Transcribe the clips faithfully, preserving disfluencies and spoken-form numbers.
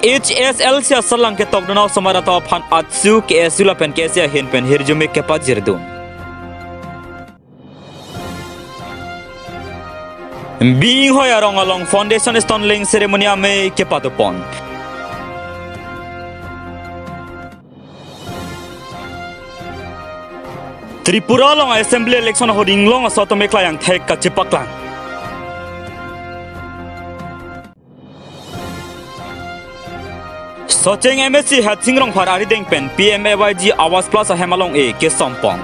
H S L C asatlang ketokdun a-osomar atum aphan achu K S U lapen K S A ahin pen hirjume kepajirdun. Bihoi arong along foundation stone laying ceremony amei kepadopon. Tripura along assembly election ahut inglong aso atum eklai angthek kachepaklang. Socheng M A C Hatsing Rongphar arideng pen P M A Y G Awas Plus ahem along-e kesompon.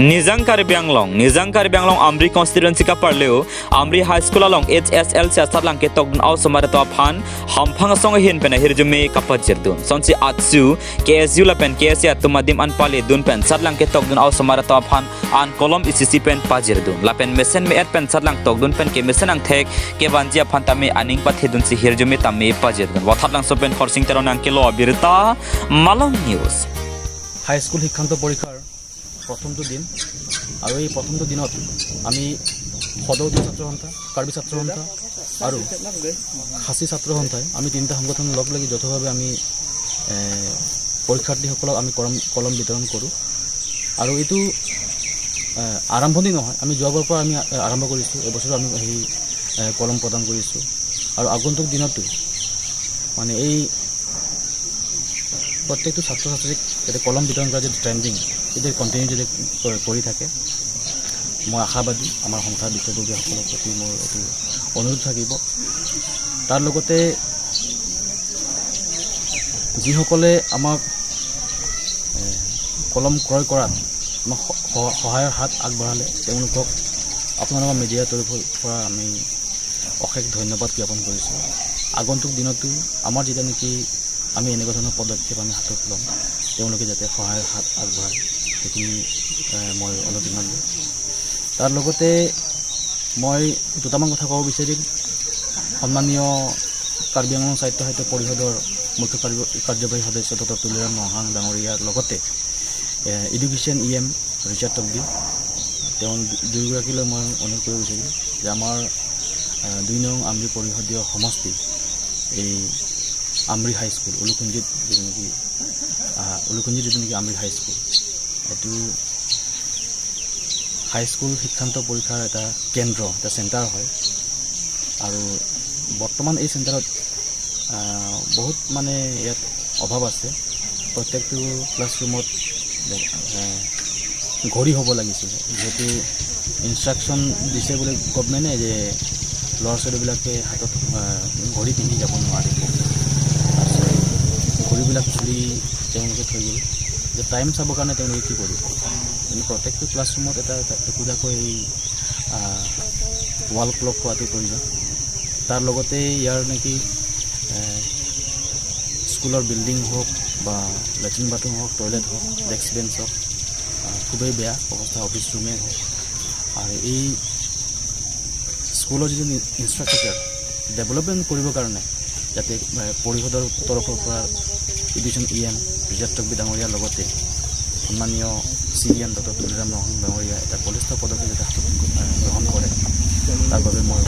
Nijang Karbi Anglong, Nijang Karbi Anglong Amri constituency kaparleu, Amri High School along H S L C asatlang ketokdun a-osomar atum aphan hamphang asong ahin pen ahirjume kapajirdun. Sonsi achu K S U lapen K S A atum adim an paledun pen satlang ketokdun a-osomar atum aphan an kolom isi isi pen pajirdun. Lapen mesen me-et pen satlang tokdun pen kemesen angthek kevanji aphan tame aning pathedunsi hirjume tame pajirdun. Wathat Langso pen Khorsing Teron nangkelo abirta, Malong News. High school শিক্ষান্ত পৰীক্ষাৰ প্ৰথমটো দিন আৰু এই প্ৰথমটো দিনত আমি সদৌ অসম ছাত্ৰ সন্থা, কাৰ্বি ছাত্ৰ সন্থা আৰু খাচী ছাত্ৰ সন্থাই আমি তিনিটা সংগঠন লগ লাগি যৌথভাৱে আমি, এ, পৰীক্ষাৰ্থীসকলক আমি কলম, কলম বিতৰণ কৰোঁ। আৰু এইটো, এ, আৰম্ভণি নহয়, আমি যোৱাবাৰৰ পৰা আমি, এ, আৰম্ভ কৰিছোঁ। এইবছৰো আমি সেই, এ, কলম প্ৰদান কৰিছোঁ। আৰু আগন্তুক দিনতো মানে এই প্ৰত্যেকটো ছাত্ৰ ছাত্ৰীক যাতে কলম বিতৰণ কৰা যিটো ট্ৰেণ্ডিং, এইটো কণ্টিনিউ যাতে ক-, কৰি থাকে, মই আশাবাদী। আমাৰ সন্থাৰ বিষয়ববীয়াসকলৰ প্ৰতি মোৰ এইটো অনুৰোধ থাকিব। তাৰ লগতে যিসকলে আমাক, এ, কলম ক্ৰয় কৰাত আমাক স-, স-, সহায়ৰ হাত আগবঢ়ালে, তেওঁলোকক আপোনালোকৰ মিডিয়াৰ তৰফৰ পৰা আমি অশেষ ধন্যবাদ জ্ঞাপন কৰিছোঁ। আগন্তুক দিনতো আমাৰ যেতিয়া নেকি আমি এনেকুৱা ধৰণৰ পদক্ষেপ আমি হাতত ল'ম, তেওঁলোকে যাতে সহায়ৰ হাত আগবঢ়ায়, সেইখিনি, এ, মই অনুৰোধ জনালোঁ। তাৰ লগতে মই দুটামান কথা ক'ব বিচাৰিম। সন্মানীয় কাৰ্বি আংলং স্বায়ত্তশাসিত পৰিষদৰ মুখ্য কাৰ্য-, কাৰ্যবাহী সদস্য ডক্টৰ তুলিৰাম ৰংহাং ডাঙৰীয়াৰ লগতে, এ, এডুকেশ্যন ই এম ৰিচাৰ্ড তকবি, তেওঁ দু-, দুয়োগৰাকীলৈ মই অনুৰোধ কৰিব বিচাৰিম যে আমাৰ, আহ, দুই নং আমৰি পৰিষদীয় সমষ্টি, এই আমৰি হাইস্কুল, উলুখুঞ্জিত যিটো নেকি, আহ, উলুখুঞ্জিত যিটো নেকি আমৰি হাইস্কুল, এইটো হাইস্কুল শিক্ষান্ত পৰীক্ষাৰ এটা কেন্দ্ৰ, এটা চেণ্টাৰ হয়। আৰু বৰ্তমান এই চেণ্টাৰত, আহ, বহুত মানে ইয়াত অভাৱ আছে। প্ৰত্যেকটো ক্লাছৰুমত, এ, ঘড়ী হ'ব লাগিছিলে, যিহেতু ইনষ্ট্ৰাকশ্যন দিছে বোলে গভৰ্ণমেণ্টে যে ল'ৰা ছোৱালীবিলাকে হাতত, এ, ঘড়ী পিন্ধি যাব নোৱাৰিব। তাৰপিছত ঘড়ীবিলাক খুলি তেওঁলোকে থৈ গ'ল, যে টাইম চাবৰ কাৰণে তেওঁলোকে কি কৰিব। কিন্তু প্ৰত্যেকটো ক্লাছৰুমত এটা, এটা একোটাকৈ এই, আ, ৱাল ক্লক হোৱাটো প্ৰয়োজন। তাৰ লগতে ইয়াৰ নেকি, এ, স্কুলৰ বিল্ডিং হওক বা লেট্ৰিন বাথৰুম হওক, টয়লেট হওক, ডেস্ক বেঞ্চ হওক, আহ, খুবেই বেয়া অৱস্থা, অফিচ ৰুমেই হওক। আৰু এই স্কুলৰ যিটো নি-, ইনফ্ৰাষ্ট্ৰাকচাৰ ডেভেলপমেণ্ট কৰিবৰ কাৰণে যাতে, আহ, পৰিষদৰ তৰফৰ পৰা এডুকেশ্যন ই এম ৰিচাৰ্ড তকবি ডাঙৰীয়াৰ লগতে সন্মানীয় চি ই এম ডক্টৰ তুলিৰাম ৰংহাং ডাঙৰীয়া এটা বলিষ্ঠ পদক্ষেপ যাতে হাতত, আহ, গ্ৰহণ কৰে, তাৰ বাবে মই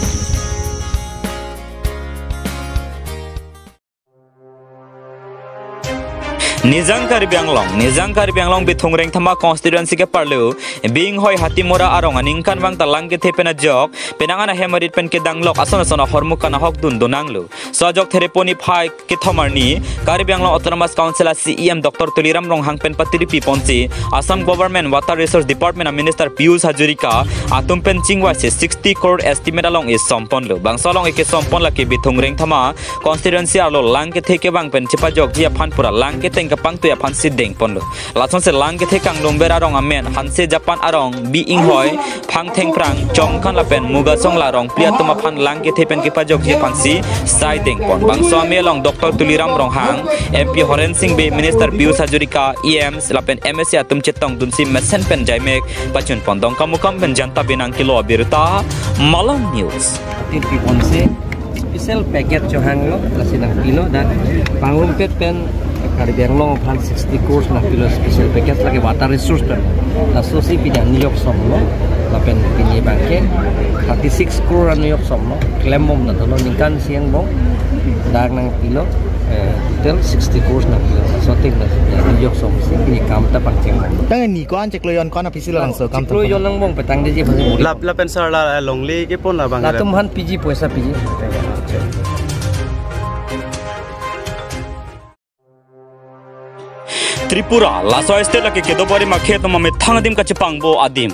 Nijang Karbi Anglong, Nijang Karbi Anglong Bithung Rengthama constituency keparleu, Bihoi Hatimura arong aningkanvang ta lang kethe pen ajok, penang an ahem arit pen kedanglok ason ason ahormu kanahok dun donanglo. So ajok Thereponi phai kethom arni, Karbi Anglong Autonomous Council a C E M Doctor Tuliram Ronghang pen patiri piponsi, Assam Government Water Resource Department a Minister Pijush Hazarika atum pen chingvaisi sixty crore estimate along-e somponlo. Bangso along-e kesompon lake Bithung Rengthama constituency arlo lang kethe kevang pen chepajokji aphan pura lang keteng kepangtui aphansi dengponlo. Lasonsi lang kethe kanglumver arong amen Hanse Japan arong, Bihoi, Phangthengphrang, Chongkhan lapen Mugasong la rongpli atum aphan lang kethe pen kepajokji aphansi sai dengpon. Bangso amei along Doctor Tuliram Ronghang, M P Horen Sing Bey, Minister Pijush Hazarika, E Ms lapen M A C atum chetongdunsi mesen pen jaimek pachunpon. Dongkamukam pen Janta Binang kilo abirta, Malong News. Atin piponsi special package chohanglo, lasi nangpilo, dan pangrumpet pen Karbi Anglong aphan sixty crores nangpilo special package lake water resource pen. Lasosi pidang niyok somlo. Lapen pini abangke thirty six crore anujok somlo klembom na dono ningkan isi angbong dak nangpilo, eh, total sixty crores nangpilo. So tik na anujok som si pini kam ta pangcheng. Tang ni ko-an chiklo jon ko-an apisi labangso kam chiklo jon angbong petang deji pasi muri. Lap lapen sar la longle kepon labang. Latum han piji poisa piji. Tripura, laso state lake kedo barim akhei atum amethang adim kachepangbo adim.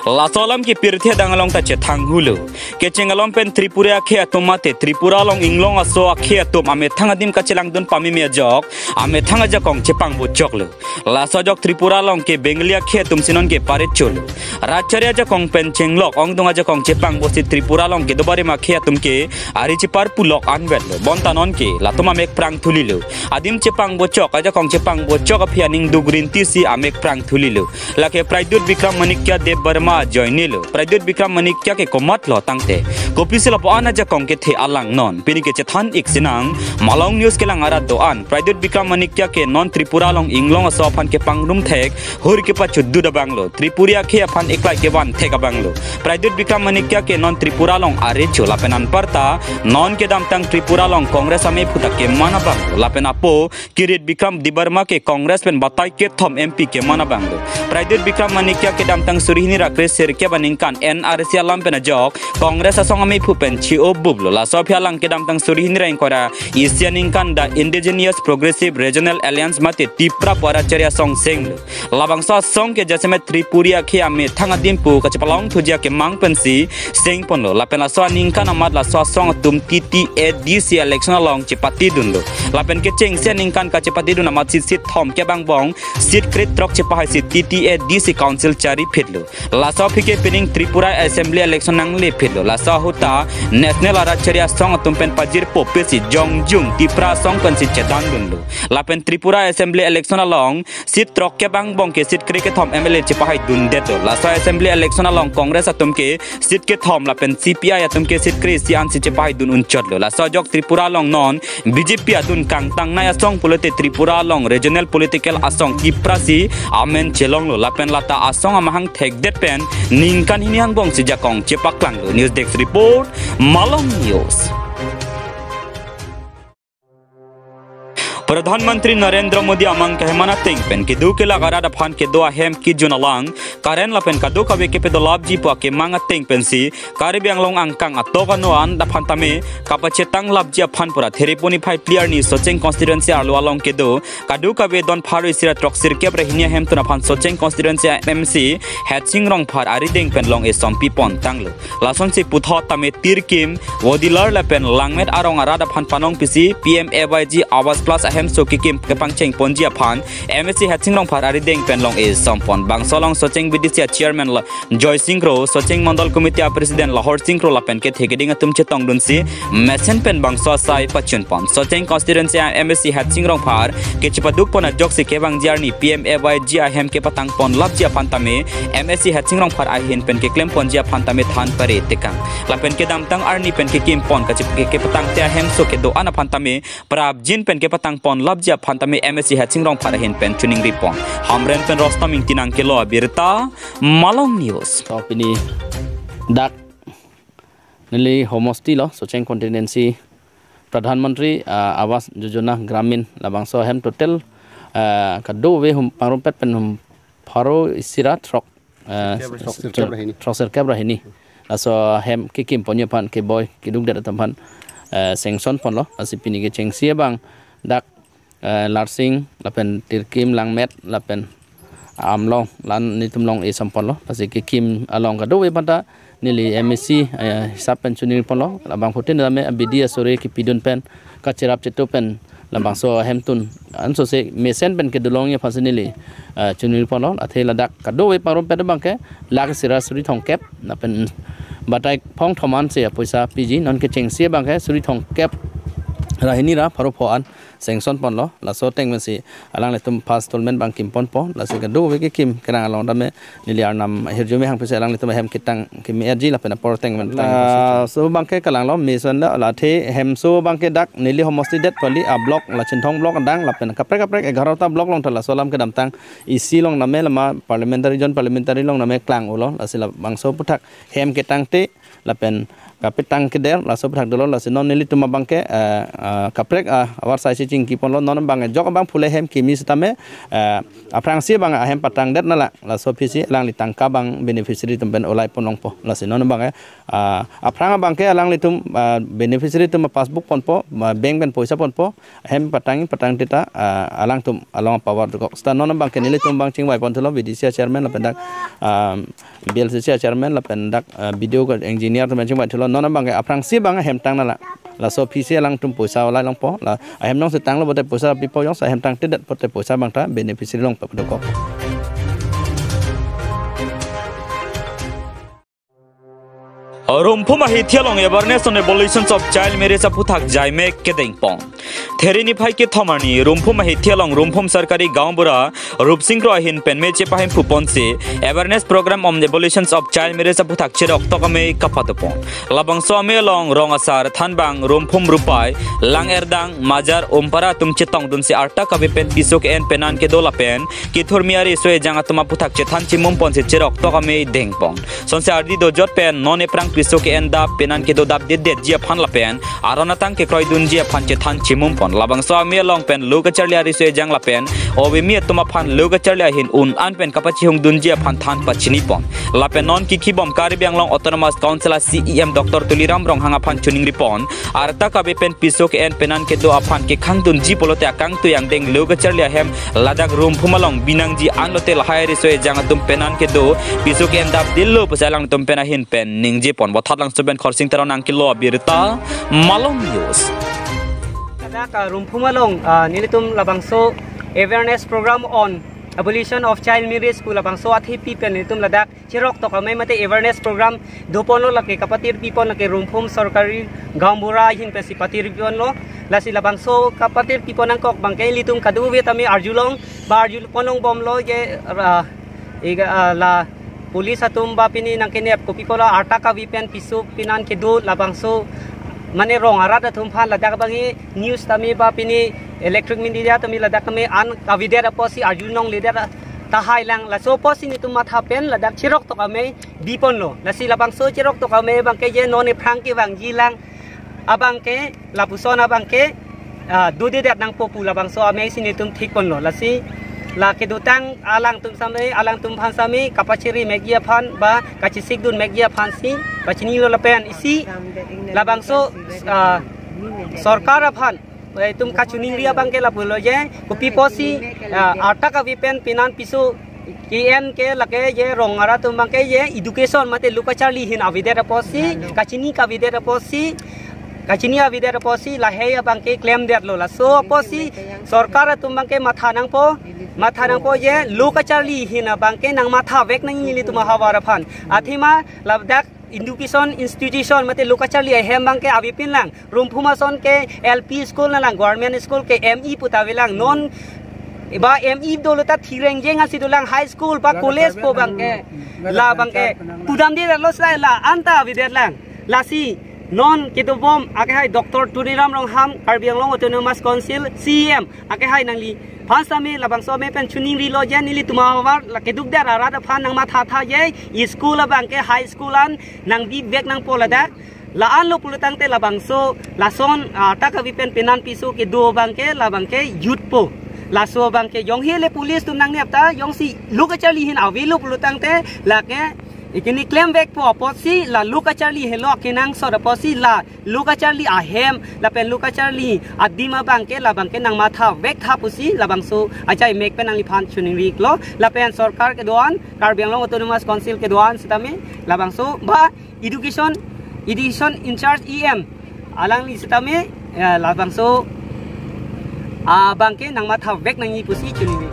Laso alam ke pirthe adang along ta chethang hulo. Kecheng along pen Tripura akhei atum mate Tripura along inglong aso akhei atum amethang adim kachelangdun pameme ajok, amethang ajakong chepangbo choklo. Laso ajok Tripura along ke Bengali akhei atum si non ke parit cholo. Rat chari ajakong pen chenglok ongdung ajakong chepangbo si Tripura along kedo barim akhei atum ke ari chepar pulok anvetlo. Bonta non ke latum amek prang thulilo. Adim chepangbo chok, ajakong chepangbo chok aphi aning duk rinti si amek prang thulilo. Lake Pradyut Bikram Manikya Debbarma ajoinelo. Pradyut Bikram Manikya ke komatlo tangte kopisi lapu-an ajakong kethe alang non. Pini kechethan ik sinang, Malong News kelang arat do-an. Pradyut Bikram Manikya ke non Tripura along inglong aso aphan kepangrum thek, hur kepachudut abanglo. Tripura akhei aphan eklai kevan thek abanglo. Pradyut Bikram Manikya ke non Tripura along arit cho lapen anparta non kedamtang Tripura along Congress amephu ta keman abanglo. Lapen apo Kirit Bikram Debbarma ke Congress pen batai kethom M P keman abanglo. Pradyut Bikram Manikya kedamtang suri hini ra kre sirkep aningkan N R C alam pen ajok Congress asong amephu pen chi-o bublo. Laso aphi alang kedamtang suri hini ra ingkoi ra isi aningkan The Indigenous Progressive Regional Alliance mate TIPRA pu rat chari asong senglo. Labangso asong ke jasemet Tripura akhei amethang adim pu kachepalong thuji akemang pensi sengponlo. Lapen laso aningkan amat laso asong atum T T A D C election along chepatidunlo. Lapen kechengsi aningkan kachepatidun amat seat seat thomkep angbong seat kre throk chepahai si T T A D C council chari phitlo. Laso aphi ke pining Tripura Assembly election nangle phitlo. Laso ahut ta national arat chari asong atum pen pajirpo pesi jongjung TIPRA asong pensi chedandunlo. Lapen Tripura Assembly election along seat throkkep angbong ke seat kre kethom M L A chepahaidundetlo. Laso Assembly election along Congress atum ke seat kethom lapen C P I atum ke seat kre isi ansi chepahaidun unchotlo. Laso ajok Tripura along non B J P adun kangtangnei asong pulote Tripura along regional political asong TIPRA si amen chelonglo. Lapen lata asong amahang thekdet pen ningkan hini angbong si jakong chepaklanglo. News Desk Report, Malong News. Pradhan Mantri Narendra Modi amang keheman ateng pen kedo kelak arat aphan kedo ahem kijun alang, current lapen kadokave kepedolapji pu akemang ateng pensi Karbi Anglong angkang atok ano an aphan tame kapachetang lapji aphan pura Thereponi phai pli arni Socheng constituency arlo along kedo kadokave don pharo isi ra throksirkep ra hini ahemtun aphan Socheng constituency M C Hetsing Rongphar arideng pen long-e sompi pontanglo. Lasonsi puthot tame Tirkim, Vodilar lapen Langmet arong arat aphan panong pisi P M A Y G Awas Plus ahemso kekim kepangcheng ponji aphan M A C Hetsing Rongphar arideng pen long-e sompon. Bangso along Socheng B D C a chairman la Joy Sing Kro, Socheng Mandal Committee a president Lahor Sing Kro lapen kethe keding atum chetongdunsi mesen pen bangso asai pachunpon. Socheng constituency a M A C Hetsing Rongphar kechepadukpon ajoksi kevangji arni P M A Y G ahem kepatangponlapji aphan tame M A C Hetsing Rongphar ahin pen keklemponji aphan tame than pare tekang. Lapen kedamtang arni pen kekimpon kachep ke kepatangte ahemso kedo-an aphan tame prapjin pen kepatangponlapji aphan tame M A C Hetsing Rongphar ahin pen chuningripon. Hamren pen Rostam Ingti nangkelo abirta, Malong News. To pini dak neli homosti lo, Socheng constituency Pradhan Mantri, ah, Awas Yojana Gramin labangso ahem total, ah, kadokave hum pangrumpet pen hum pharo isi ra throk, ah, Sirkep ra, throksirkep ra hini. Throksirkep ra hini. Laso ahem kekim ponji aphan keboi kedukdet atum aphan, ah, sanction ponlo. Lasi pini kechengsi abang dak, eh, Larsing, lapen Tirkim, Langmet, lapen Amlong, la-an netum long-e somponlo. Lasi kekim along kadokave aphanta neli M A C, eh, hisap pen chuningripon lo. Labangphutin tame abidi asore kepidun pen kacherap chetu pen labangso ahemtun ansose mesen pen kedolongji aphansi neli, eh, chuningripon lo. Athe ladak kadokave pangrumpet abangke lakh isi ra suri thomkep, lapen batai phong thom ansi apoisa piji, non kechengsi abangke suri thomkep ra hini ra pharo pho an sanction ponlo. Laso ateng pensi alanglitum first installment abang kimponpo. Lasi kadokave kekim kerang along tame neli arnam ahirjume hang pensi alanglitum ahem ketang kimi erji lapen apor ateng pen tang. Laso abangke kalanglo, mesen da la athe hemso abangke dak neli homosti det pali a block la Chinthong block adang lapen kaprek kaprek egarota block along ta laso alam kedamtang isi along name lama parliamentary, joint parliamentary along name klang-ulo. Lasi labangso aphuthak hem ketangte lapen kapetang keder laso aphuthak dolo. Lasi non nelitum abangke, eh, eh, kaprek, ah, avarsai si chingki ponlo. Non abang ajok abang phule hem kimi sitame, eh, aphrangsi abang ahem patangdet nanglang. Laso aphisi alangli tangka abang beneficiary atum pen ulai pon longpo. Lasi non abangke, ah, aphrang abangke alanglitum, ah, beneficiary atum passbook ponpo, ah, bank pen poisa ponpo, hem patang patangte ta, ah, alangtum along apower dokok. Seta non abangke nelitum abang chingvai ponthulo, V D C a chairman lapen dak, ah, B L C C a chairman lapen dak, ah, B D O ke engineer atum chingvai thulo. Non abangke aphrangsi abang hem tang nanglang. Laso aphisi alangtum poisa ulai longpo. La ahem nong setanglo pote poisa pipo, jongsi ahem tangtedet pote poisa abang ta beneficiary along padokok. Rumphum ahithi along awareness on abolitions of child marriage aphuthak jaimek kedengpon. Theri niphai kethom arni Rumphum ahithi along Rumphum Sarkari Gaonbura Rupsing Kro ahin pen me chepahemphu ponsi awareness program on abolitions of child marriage aphuthak cheroktok amei kapadopon. Labangso amei along rong asar thanbang Rumphum Rupai Lang Erdang Majar Umpara atum chetongdunsi arta kave pen piso ke-en penan kedo lapen kethurmi ariso ejang atum aphuthak chethan chimum ponsi cheroktok amei dengpon. Sonsi ardi dojot pen non ephrang piso ke-en dap penan kedo dapdedetji aphan lapen aron atang kekroidunji aphan chethan chimum pon. Labangso amei along pen lo kacharli ariso ejang lapen ovimi atum aphan lo kacharli ahin un an pen kapachihungdunji aphan than pachini pon. Lapen non kikhi bom Karbi Anglong Autonomous Council a C E M Doctor Tuliram Ronghang aphan choningri pon. Arta kave pen piso ke-en penan kedo aphan kekhangdunji pulote akangtui angdeng lo kacharli ahem ladak Rumphum along binangji anlote lahai ariso ejang atum penan kedo piso ke-en dapdetlo pusi alangtum pen ahin pen ningje pon. Vothatlangso pen Khorsing Teron nangkelo abirta Malong News. Ladak, ah, Rumphum along, ah, nelitum labangso awareness program on abolition of child marriage pu labangso athepi pen nelitum ladak cheroktok amei mate awareness program doponlo, lake kapatirpi pon lake Rumphum Sarkari Gaonbura ahin pensi patirpi ponlo. Lasi labangso kapatirpi pon nangkok abangke ilitum kadokave tame arjulong ba arju pon longbomlo je, ah, ega, ah, la police atum ba pini nangkenep kopi pulo arta kave pen piso penan kedo labangso mane rong arat atum aphan ladak abangke news tame ba pini electric media tame ladak tame an kavedet apotsi arju nangledet tahai lang. Laso apotsi nelitum matha pen ladak cheroktok amei biponlo. Lasi labangso cheroktok amei abangke je non ephrang kevangji lang abangke lapuson abangke, ah, dodedet nangpo pu labangso amei si nelitum thik ponlo. Lasi la kedotang alangtum sitame, alangtum aphan sitame kapachiri mekji aphan ba kachesikdun mekji aphansi pachinilo lapen isi labangso, ah, sorkar aphan, eh, itum kachoningri abangke lapulo je kopi pusi, ah, arta kave pen penan piso ke-en ke lake je rong arat atum abangke je education mate lo kacharli ahin avedet apotsi, kachini kavedet apotsi, kachini avedet apotsi lahei abangke klemdetlo. Laso apotsi sorkar atum abangke matha nangpo, matha nangpo je lo kacharli ahin abangke nangmathavek nangji ilitum ahavar aphan. Athema ladak education institution mate lo kacharli ahem abangke avepin lang. Rumphum ason ke L P school nanglang, government school ke M E puta avelang. Non ba M E dolo ta thireng jeng asi dolang, high school ba college po abangke, la abangke pudamdetlo, sai la anta avedet lang. Lasi non kedobom akehai Doctor Tuliram Ronghang, Karbi Anglong Autonomous Council C E M akehai nangliphan sitame labangso amei pen choningrilo je nelitum ahavar la kedukdet arat aphan nangmathatha je school abangke high school an nangbivek nangpo ladak. La-anlo pulotangte labangso lason, ah, arta kave pen penan piso kedo abangke labangke youth po. Laso abangke jongsi le police atum nangnep ta jongsi lo kacharli ahin avelo pulotangte lake ikini klemvekpo apotsi la lo kacharli ahelo akenangsot apotsi la lo kacharli ahem lapen lo kacharli adim abangke labangke nangmathavektha pusi labangso ajaimek pen nangliphan choningrilo. Lapen sorkar kedo-an, Karbi Anglong Autonomous Council kedo-an sitame labangso ba education, education in charge E M alangli sitame, eh, labangso abangke nangmathavek nangji pusi choningri.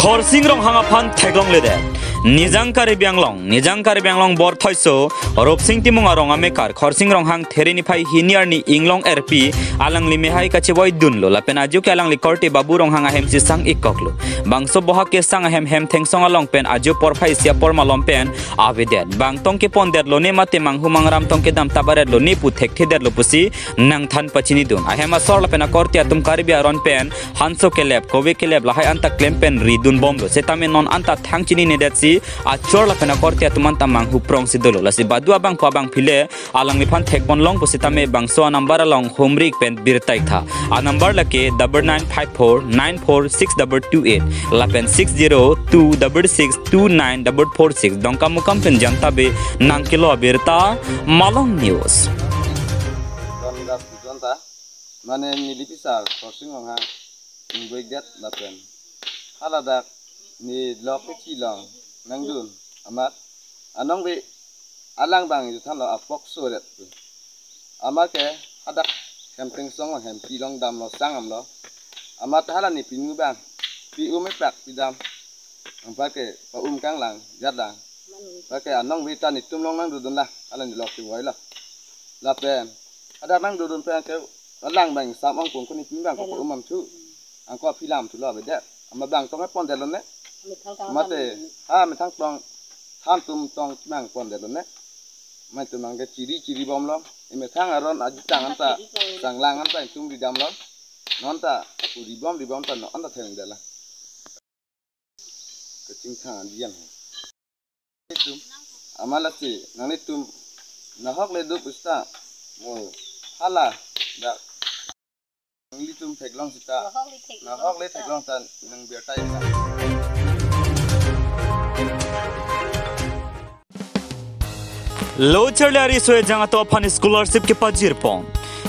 Khorsing Ronghang aphan theklongledet. Nijang Karbi Anglong, Nijang Karbi Anglong Borthoiso, Ropsing Timung arong amekar, Khorsing Ronghang There niphai hini arni Inglong R P, alangli mehai kachevoidunlo, lapen ajo ke alangli korte Babu Ronghang ahemsi sang-ikkoklo. Bangso bohak kesang ahem hem thengsong along pen ajo porphai isi apor malom pen avedet. Bang tong kepondetlo ne mate manghu mangram tong kedam tabaretlo ne pu thekthedetlo pusi nangthan pachinidun. Ahem asor lapen akorte atum Karbi aron pen hanso kelep, kove kelep lahai anta klem pen ridunbomlo. Setame non anta thang chininedetsi achor lapen akorte atum anta manghu prongsi dolo. Lasi badu abang pu abangphi le alangliphan thekponlong pusitame bangso anumber along humrik pen birta-ik tha. Anumber lake double nine five four nine four six double two eight lapen six zero two double six two nine double four six. Dongkamukam pen Janta Bey nangkelo abirta, Malong News. Don das don ta, mane neli pisar Khorsing Ronghang ingboidet lapen haladak ne lok kechi along nangdun amat anong be alang bang juthanlo apok soret tu. Amat ke hadak hem thengsong hempi along damlo sang damlo. Amat hala ne pinu bang pi-um epak pidam. Anparke pa-um kanglang jatlang. Anparke anong be ta netum along nangdodunlang. Hala ne lok kevoilo. Lapen hadak nangdodun pen ke alang bang sam ong kung kuni pin bang ko pa-um amthu. Angko aphi lam thulo avedet. Amat bang tong epondetlo ne. Methang tang mate dam. Ha methang tong than tum tong bang pondetlo ne. Mai tum bang ke chiri chiribomlo. Emethang aron ajutang anta sanglang anta itum ridamlo. Non ta pu ribom ribom ta non anta thengdetlang. Kachingthang adian. Itum amat lasi nanglitum nahok le duk usta mo haladak nanglitum theklong sita. Nahok le theklong ta nangbirta-ikta. Lo charli ariso ejang atum aphan scholarship kepajirpon.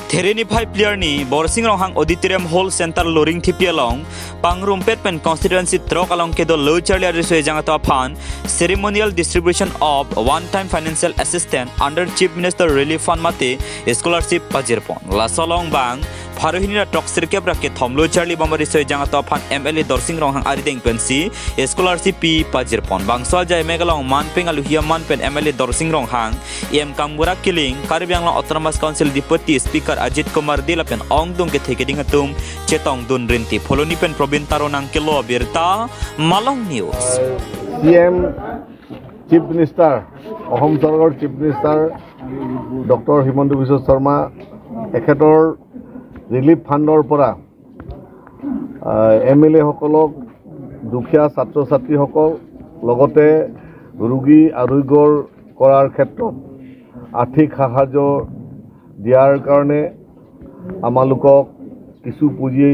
There niphai phli arni Borsing Ronghang Auditorium Hall Center Loringthepi along pangrumpet pen constituency throk along kedo lo charli ariso ejang atum aphan ceremonial distribution of one time financial assistance under Chief Minister Relief Fund mate scholarship pajirpon. Laso along bang pharo hini ra throksirkep ra kethom lo charlibom ariso ejang atum aphan M L A Dorsing Ronghang arideng pensi scholarship pi pajirpon. Bangso ajai mek along manpeng aluhia man pen M L A Dorsing Ronghang, E M Kangburak Killing, Karbi Anglong Autonomous Council Deputy Speaker Ajit Kumar Dey lapen ongdung kethe keding atum chetongdun rinti. Phuloni pen Probin Taro nangkelo abirta, Malong News. C M, chief minister, Assam চৰকাৰৰ chief minister doctor Himanta বিশ্ব শৰ্মা এখেতৰ ৰিলিফ ফাণ্ডৰ পৰা M L এসকলক, দুখীয়া ছাত্ৰ ছাত্ৰীসকল, লগতে ৰোগী আৰোগ্য কৰাৰ ক্ষেত্ৰত আৰ্থিক সাহায্য দিয়াৰ কাৰণে আমালোকক কিছু পুঁজি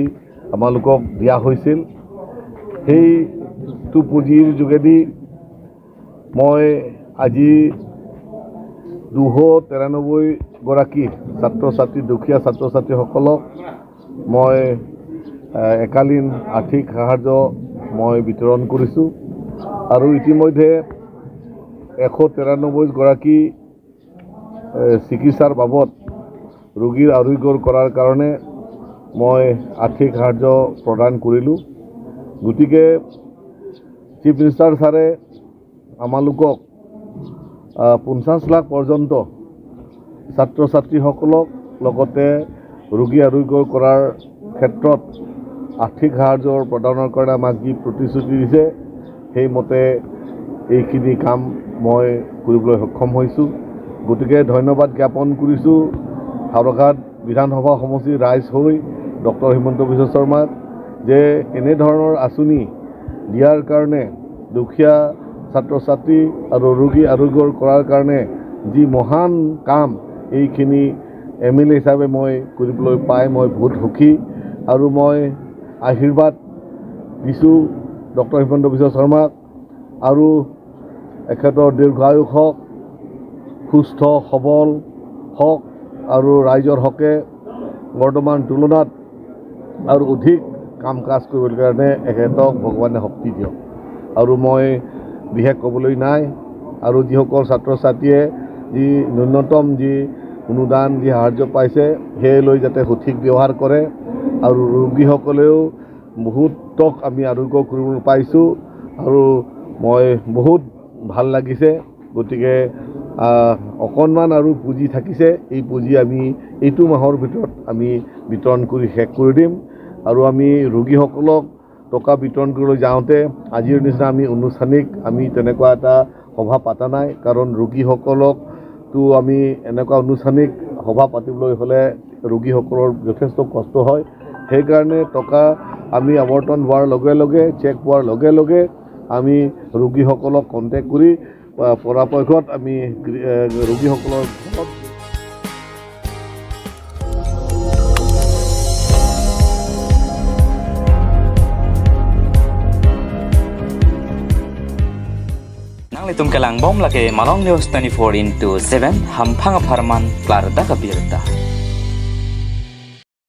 আমালোকক দিয়া হৈছিল। সেইটো পুঁজিৰ যোগেদি মই আজি দুশ তিৰানব্বৈ গৰাকী ছাত্ৰ ছাত্ৰী, দুখীয়া ছাত্ৰ ছাত্ৰীসকলক মই, এ, একালীন আৰ্থিক সাহায্য মই বিতৰণ কৰিছোঁ। আৰু ইতিমধ্যে এশ তিৰানব্বৈ গৰাকী, এ, চিকিৎসাৰ বাবদ ৰোগীৰ আৰোগ্য কৰাৰ কাৰণে মই আৰ্থিক সাহায্য প্ৰদান কৰিলোঁ। গতিকে চিফ মিনিষ্টাৰ ছাৰে আমালোকক, আহ, পঞ্চাশ লাখ পৰ্যন্ত ছাত্ৰ ছাত্ৰীসকলক লগতে ৰোগী আৰোগ্য কৰাৰ ক্ষেত্ৰত আৰ্থিক সাহায্য প্ৰদানৰ কাৰণে আমাক যি প্ৰতিশ্ৰুতি দিছে, সেইমতে এইখিনি কাম মই কৰিবলৈ সক্ষম হৈছোঁ। গতিকে ধন্যবাদ জ্ঞাপন কৰিছোঁ হাওৰাঘাট বিধানসভা সমষ্টিৰ ৰাইজ হৈ ডক্টৰ হিমন্ত বিশ্ব শৰ্মাক যে এনেধৰণৰ আঁচনি দিয়াৰ কাৰণে, দুখীয়া ছাত্ৰ ছাত্ৰী আৰু ৰোগী আৰোগ্য কৰাৰ কাৰণে যি মহান কাম, এইখিনি এম এল এ হিচাপে মই কৰিবলৈ পাই মই বহুত সুখী। আৰু মই আশীৰ্বাদ দিছোঁ ডক্টৰ হিমন্ত বিশ্ব শৰ্মাক আৰু এখেতৰ দীৰ্ঘায়ু হওক, সুস্থ সবল হওক আৰু ৰাইজৰ হকে বৰ্তমান তুলনাত আৰু অধিক কাম কাজ কৰিবলৈ কাৰণে এখেতক ভগৱানে শক্তি দিয়ক। আৰু মই বিশেষ ক'বলৈ নাই। আৰু যিসকল ছাত্ৰ ছাত্ৰীয়ে যি ন্যূনতম যি অনুদান, যি সাহায্য পাইছে, সেয়ে লৈ যাতে সঠিক ব্যৱহাৰ কৰে। আৰু ৰোগীসকলেও বহুতক আমি আৰোগ্য কৰিবলৈ পাইছোঁ। আৰু মই বহুত ভাল লাগিছে। গতিকে আহ, অকণমান আৰু পুঁজি থাকিছে, এই পুঁজি আমি এইটো মাহৰ ভিতৰত আমি বিতৰণ কৰি শেষ কৰি দিম। আৰু আমি ৰোগীসকলক টকা বিতৰণ কৰিবলৈ যাওঁতে আজিৰ নিচিনা আমি আনুষ্ঠানিক আমি তেনেকুৱা এটা সভা পতা নাই, কাৰণ ৰোগীসকলকতো আমি এনেকুৱা আনুষ্ঠানিক সভা পাতিবলৈ হ'লে ৰোগীসকলৰ যথেষ্ট কষ্ট হয়। সেইকাৰণে টকা আমি আৱৰ্তন হোৱাৰ লগে লগে, চেক পোৱাৰ লগে লগে আমি ৰোগীসকলক কণ্টেক্ট কৰি আহ, পৰাপক্ষত আমি গৃ- আহ, ৰোগীসকলৰ ঘৰত Nanglitum kelangbom lake Malong News twenty-four into seven, hamphang apharman klardak abirta.